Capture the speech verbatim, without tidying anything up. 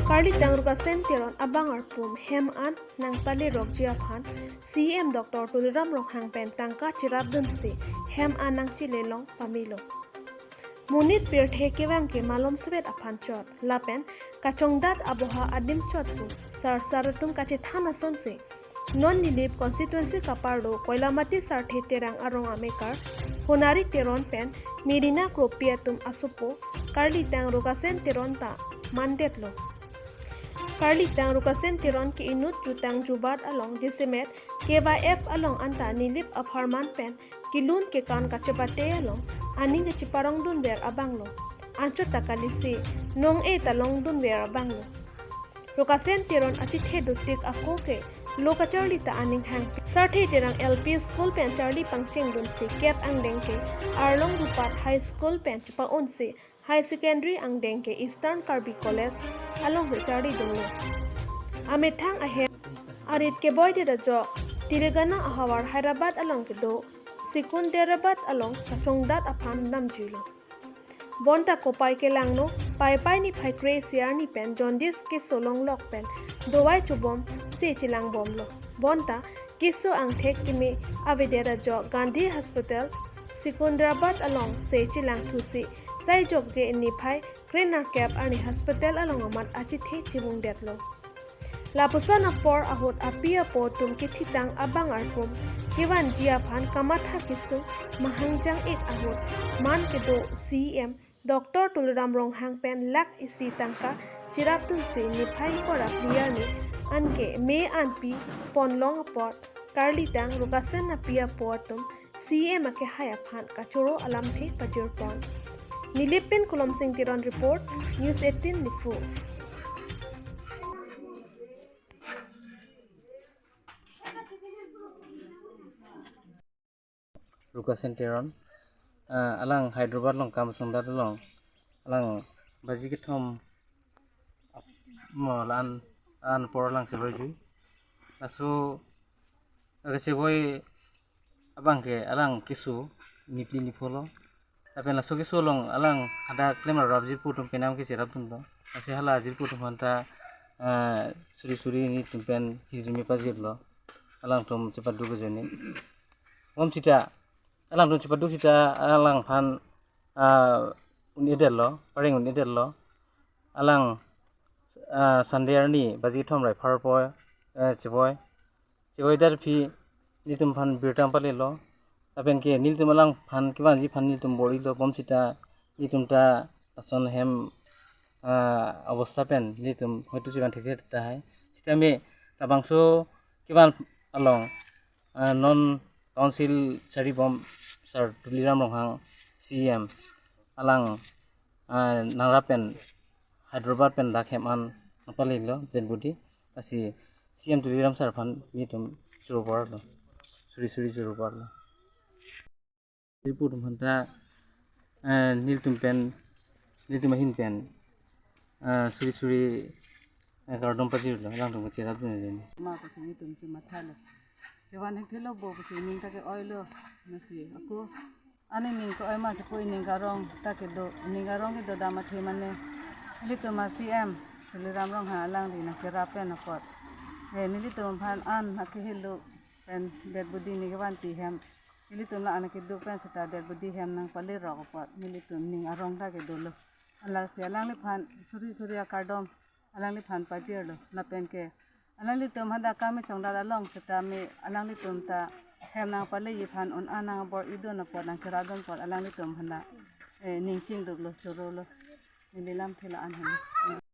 Karlitang Rukasen Teron abang arpum hem an nangpalerokji aphan C E M Doctor Tuliram Ronghang pen tangka cherapdunsi hem an nangchelelong pamelo. Monit pirthe kevang ke malom suet aphan chot, lapen kachongdat aboha adim chot pu sarsar atum kachethan asonsi non Nilip constituency kaparlo Koilamati Sarthe Terang arong amekar Honari Teron pen Merina Kropi atum asopo Karlitang Rukasen Teron ta mandetlo. Karlitang Rukasen Teron ke inut jutang jubat along jasemet K Y F along anta Nilip apharman pen kelun kekan kachepate along aning kacheparongdunver abanglo. Anchot ta kalisi nong-e ta longdunver abanglo. Rukasen Teron achethe dotik ako ke lo kacharli ta aning hang. Sarthe Terang L P School pen charli pangchengdunsi kep angdeng ke Arlong Rupat High School pen chepa-unsi High Secondary angdeng ke Eastern Karbi College along ke charlidunlo. Amethang ahem arit keboidet ajok Telangana ahavar Hyderabad along kedo Secunderabad along kachongdat aphan damjuilo. Bonta kopai kelangno, Paipai niphai kre-isi arni pen jaundice keso longlok pen dovai chobomsi chelangbomlo. Bonta keso angthek keme avedet ajok Gandhi Hospital Secunderabad alongsi chelangthusi sai jokje niphai krenerkep arni hospital along amat achethe chevungdetlo. Lapuson apor ahut api apo atum kethitang abang arpum kevanji aphan kamatha kesung mahangjang-ik ahut man kedo C E M Doctor Tuliram Ronghang pen lakh isi tangka cherapdunsi niphai ingkoi ra phli arni anke me an pi ponlong apot Karlitang Rukasen api apo atum C E M akehai aphan kachoro alamthe pajirpon. Nilip pen Kolomsing Teron report, News eighteen Diphu. Rukasen Teron, ah, alang Hyderabad along kam sungdat along, alang baji kethom ap-, mo la-an, la-an apor alang cheloiji. Laso akacheboi abang ke alang keso niphli nipholo. Lapen laso keso along alang hadak klem rap jirpo atum penam ke cherapdunlo. Lasi hala jirpo atum aphanta, ah, suri suri nelitum pen hirjume pajirlo. Alangtum chepaduk ajoine. Bom sita, alangtum chepaduk sita alangphan, ah, un-edetlo, pareng un-edetlo. Alang, ah, Sunday arni baji kethom ra phar poi, eh, cheboi. Cheboi darpi nelitum aphan birta palelo. Lapen ke nelitum alangphan kevanji aphan nelitum bor-ilo, bom sita nelitum ta ason hem, ah, abosta pen nelitum hoitu chevan thekthe tahai. Sitame labangso kevan along, ah, non council charibom Sir Tuliram Ronghang C E M alang, ah, nangrap pen Hyderabad pen dak hem an nangpalelo dead body. Lasi C E M Tuliram sir aphan nelitum choro porlo. Suri suri choro porlo. Jirpo atum aphanta, eh, nelitum pen, nelitum ahin pen, eh, suri suri, eh, kardom pajirlo, alangtum kacherapdun ajoine. Ma pusi nelitum chemathalo. Chevan hekthelo bo pusi ning ta ke-oilo, lasi ako ani ning ke-oi ma si pu ining karong ta kedo, ining karong kedo dam athe mane nelitum a C E M Tuliram Ronghang alangli nangkerap pen apot, eh, nelitum aphan an akehelo pen dead body neli kevanpi hem, nelitum la-an keduk pen seta dead body hem nangpalerok apot nelitum ning arong ta kedolo. Lasi alangliphan suri suri akardom alangliphan pajirlo. Lapen ke alanglitum hadak kam chongdat along seta me alanglitum ta hem nangpaleji aphan un-an nangbor-idun apot nangkerapdun apot alanglitum hadak, eh, ning chingduklo, chorolo. Neli lamthe la-an henlo.